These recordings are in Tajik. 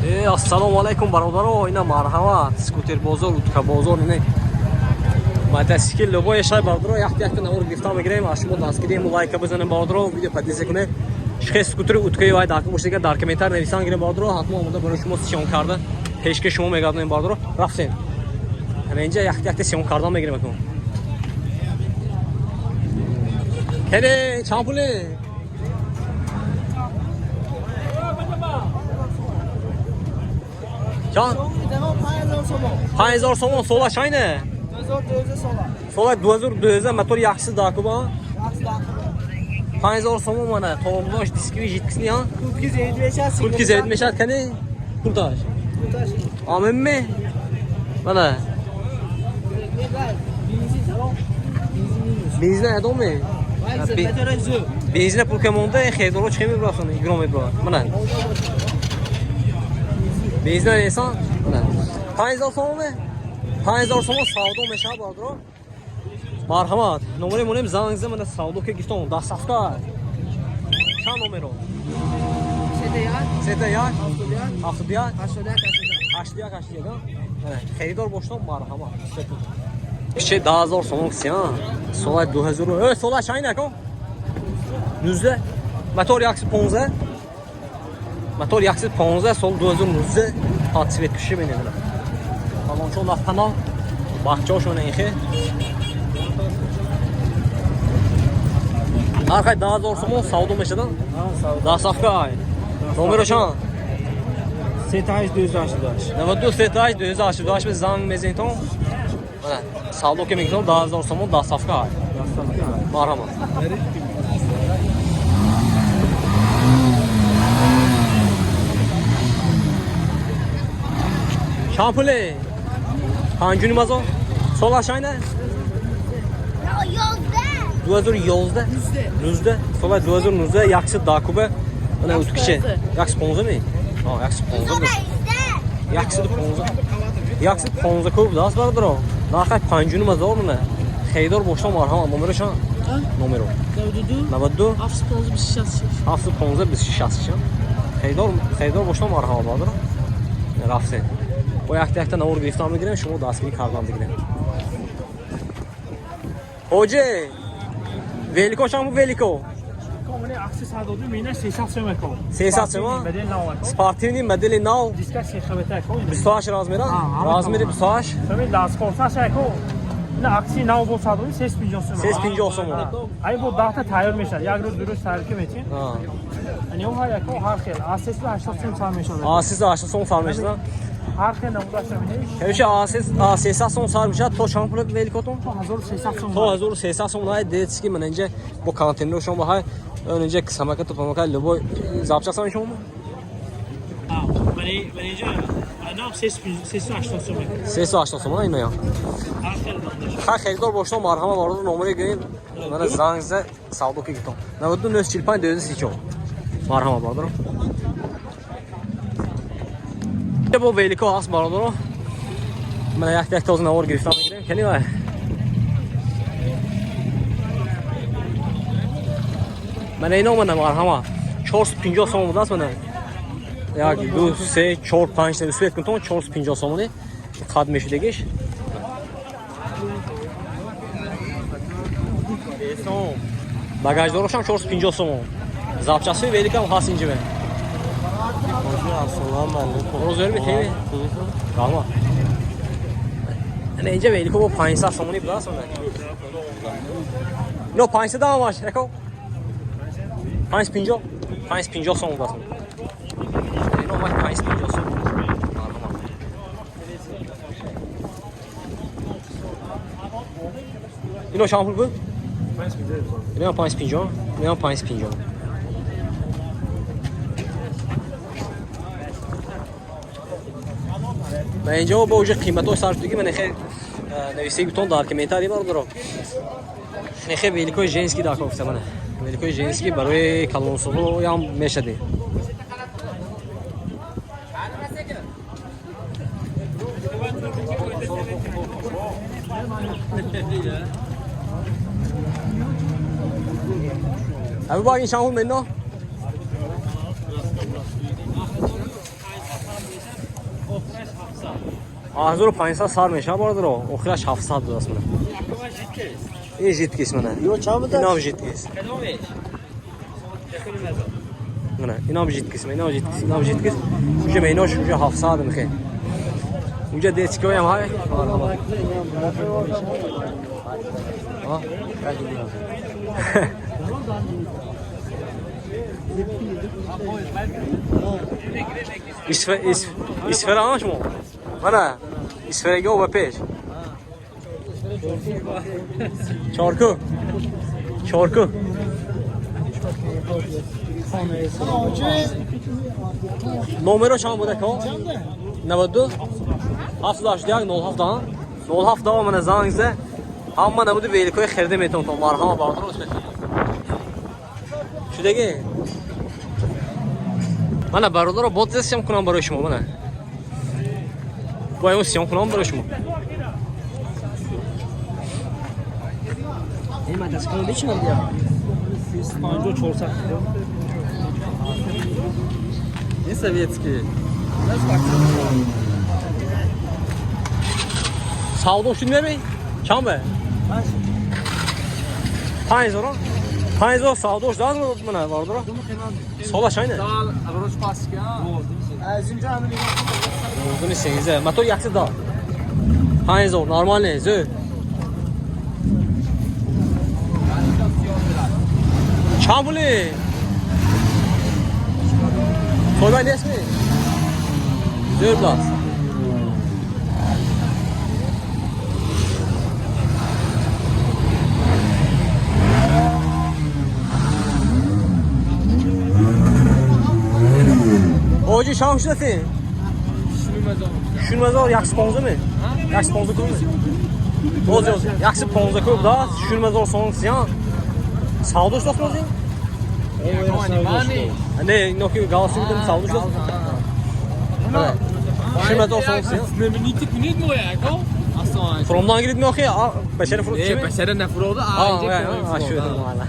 Ассалому алайкум, бародаро. Ина марҳамат, скутер бозор, утка бозор, ина мотосикл любой шай, бародаро, якта якта навор гирифта мегирем, аз шумо дастгирӣ му лайка бизанем, бародаро, видео подписка кунед. Шихе скутери уткаи вай дар бошад, дар комментар нависан гирем, бародаро, ҳатман омода барои шумо съём карда пешкаш шумо мегардонем, бародаро. Рафтем. Ана инҷа якта якта съём кардан мегирем акун. Кене чанд пуле? Чанд? 5000 сомон сола чайне? Сола 2012 мотор якси дакуба. 5000 сомон мана тормоз дискви житкисни ха? Пулки зевид мешад кани? Пулташ. Аминми? Мана. Бензин адоми? Бензина пул камонда хейдоро чӣ мебарафтон? Игро мебарад. Мана. Бензина несан? Мана. 5000 сомон ме? 5000 сомон савдо мешавад, бародаро. Марҳамат. Номере монем, занг зан, мана савдо ки гирифтон. Дастафка. Чанд номеро? 31 71 81 81. Мана харидор боштон, марҳамат. Пише 10000 сомон кисиан. Сола 2000. Э, сола чай накун? 19. Мотор 115. Мотор 115 сол 2019 под цвет куши мене мана. Балончо нафтана. Бахчошон инхе. Нархай 10000 сомон савдо мешадан? Доставка ай. Номеро чанд? 38 288. 92 38 288 занг мезанитон. Мана савдо ки мекунам 10000 сомон доставка ай. Марҳамат. Чанд пуле? Панҷуним ҳазор? Солаш айна? 2011. 19. Сола 2019 якси дакубе. Мана уткише. 115 ми? А, 115 буд. 115. 115 куб даст бародаро. Нархай панҷуним ҳазор мана. Харидор бошам, марҳамат. Номеро чанд? Номеро. 92 92 715 26. 715 26. Харидор харидор бошам, марҳамат, бародаро. Рафтем. Бо якта якта навор гирифтан мегирем, шумо дастгирӣ кардан бигирем. Ҳоҷе, велико чанд буд велико? Комани акси садоду мина 300 сом еко. 300 сом? Модел нав еко. Спортивный модели нав. Диска сехавета еко. 28 размера? А, ама Размери 28. Сами дастхорсаш еко. Ина акси нав бо садоду 350 сом. 350 сом. Ай бо 10 та тайёр мешад. Як рӯз дуруст тайёр ки метин. А. Ани о ҳар еко ҳар хел. Аз 380 сом сар мешад. А 380 сом сар мешад. Ҳар хел намудаш мини. Ҳамеша а 300 сом сар мешад. То чанд пул великотон? То 1300 сом. То 1300 сом най детский ман инҷа бо контейнер шумо ҳай инҷа самокат помока любой запчасть шумо. А, мани мани инҷа нав 380 сом еко. 380 сом ина я. Ҳар хел намудаш. Ха харидор бошам, марҳамат, бародар, номере гирем. Мана занг за савдо ки гирифтам. 99 45 234. Марҳамат, бародар. Бо велико ҳаст, бародаро. Мана якта якта оз навор гирифтам мегирем. Кани вай. Мана ино мана марҳамат. 450 сом будааст мана. 1 2 3 4 5 та свет кунтон 450 сомони қад мешудагиш. Багаждорошам 450 сомон. Запчастҳои великам ҳаст инҷа. Розер метеми? Раҳмат. Ана инҷа велико бо 500 сомони будааст мана. Но 500 дамаш, эко. 550. 550 сом будааст. Ино омад 550 сом. Марҳамат. Ино чанд пул буд? Ино 550, ино 550. Ва инҷо бо уже қиматҳо сар шудагӣ ман хе нависаи гутон дар комментарий, бародаро. Нехе великои женский дар кофта мана. Великои женский барои калонсолоям мешади. Abi bak inşallah menno. 1500 сар мешавад бародаро, охираш 700 будааст мана. Ин жидкость мана. Инам жидкость. Мана, инам жидкость, инам жидкость, инам жидкость. Уже менош уже 700 мехе. Уже детскоям ҳай. Марҳамат. Исфера шумо? Мана, исферагиҳо ба пеш. Чорку. Чорку. Номеро чанд буда ко? 92 781 07 07 мана занг за. Ҳама набуди великои хирида метавонтон. Марҳама бародаро шудаги. Мана бародаро бод зесиям кунам барои шумо мана. Бо аймон сиём кунам барои шумо. Не советский. Савдо шуд меми? Чанд бе? 5000. 5000 савдо шуд мана бародаро. Сола чайне? 19 мотор 110. 5000 нормально, зӯ. Чанд пули? Соҳиба нестми? Зӯр будааст. Оҷи чанд шудасин? 6000 115 ми? 115 куб ми? Ози ози 115 куб будааст. 6000 сомон сиян. Савдо шудааст ози? Не, ино ки галси будем савдо шудааст. 6000 сомон сиян. Фромдан гирид меохи? Башара фурод чи? Башара нафурода.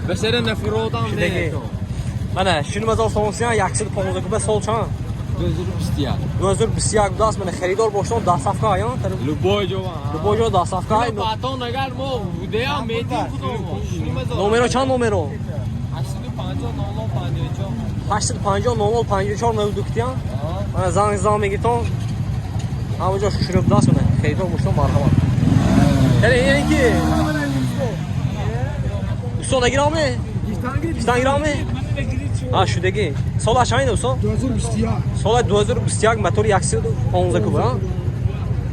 Башара нафуродам не. Мана 6000 сомон сиян 115 куба сол чанд? 2021. 2021 будааст. Мана харидор бошад доставка аян. Любой ҷо. Любой ҷо доставка. Батон агар мо будеам метим худомо. Номеро чанд номеро? 850 00 54. 850 00 54 92 китян. Мана занг занг мегитон. Ҳама ҷо шурӯъ будааст мана харидор бошад марҳамат. Яъне яъне ки усто нагираме? Гифтан гираме? А шудагӣ. Солаш айна усто? 2021. Сола 2021 мотор 115 куб, а?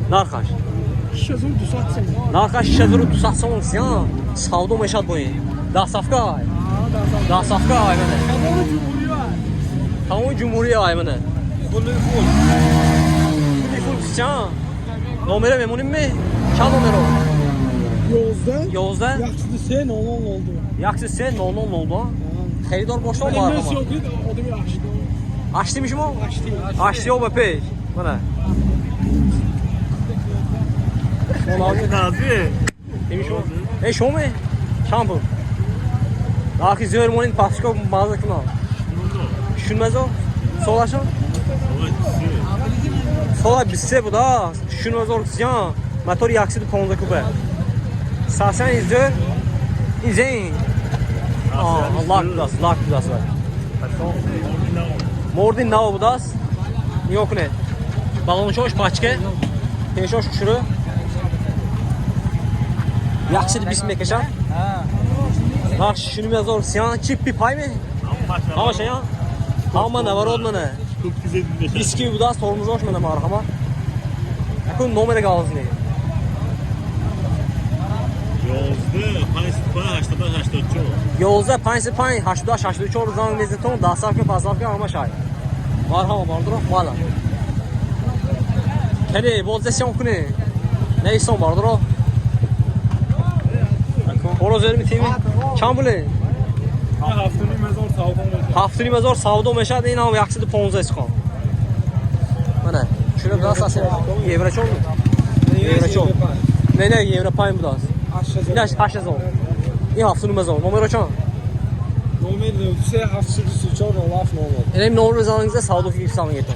Нархаш? 6200 сомон. Нархаш 6200 сомон сиян. Савдо мешавад бо ин. Доставка ай. Доставка ай мана. Тамоми ҷумҳурия ай мана. Пули фул. Пули фул сиян. Номера мемоним ми? Чанд номеро? 11 11 103 00 02. 103 00 02. Харидор бошад марҳамат. Аштими шумо? Аштиё ба пеш. Мана. Ими шумо? Э шумо? Чанд пул? Нархи зӯр монед паско маза кунам. 6000? Солашон? Сола 23 буда. 6000 зиён. Мотор 115 куба. Сасан зӯр. Изен. Лак будааст, лак будааст. Морди нав будааст. Нигоҳ кунед. Балончош пачка. Пешош хушрӯ. 120 мекашад. Нарх 6000 сиян чип пип ҳайме? Ҳамаша я? Ҳама наворот мана. Диски будааст, тормозош мана марҳамат. Акун номера галзни. 11 55 88 84. 11 55 88 84 занг мезанетон, доставка, поставка ҳама шай. Марҳама бародаро, мала. Кане, боз сиём куне. Нейсон бародаро. Хоро зер митими. Чанд пуле? 7,5 савдо мешавад. 7,5 савдо мешавад, ин ҳам 115 сухон. Мана, шуна будааст асли евро чон? Евро чон. Не, не, евро 5 будааст. Инаш 8000. Ин 7,5. Номеро чанд? Номер 93 734 07 00. Инам номер занг за савдо ки гирифтам мегетон.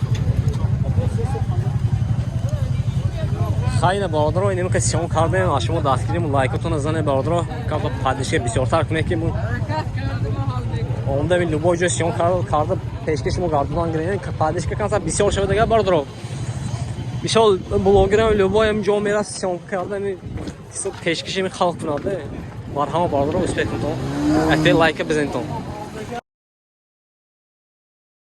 Хайна, бародаро, инем ки съём кардем, аз шумо дастгирим, лайкотона занед, бародаро, капа поддержка бисёртар кунед, ки мо омда ми любой ҷой съём карда пешкаши мо гардонан гирем, поддержка канса бисёр шавад дигар, бародаро. Мисол, блогерам любой ам ҷо мераст, съём карда ми пешкаши ми халқ кунад. Марҳама, бародаро, успех кунтон. Әте лайка бизентон.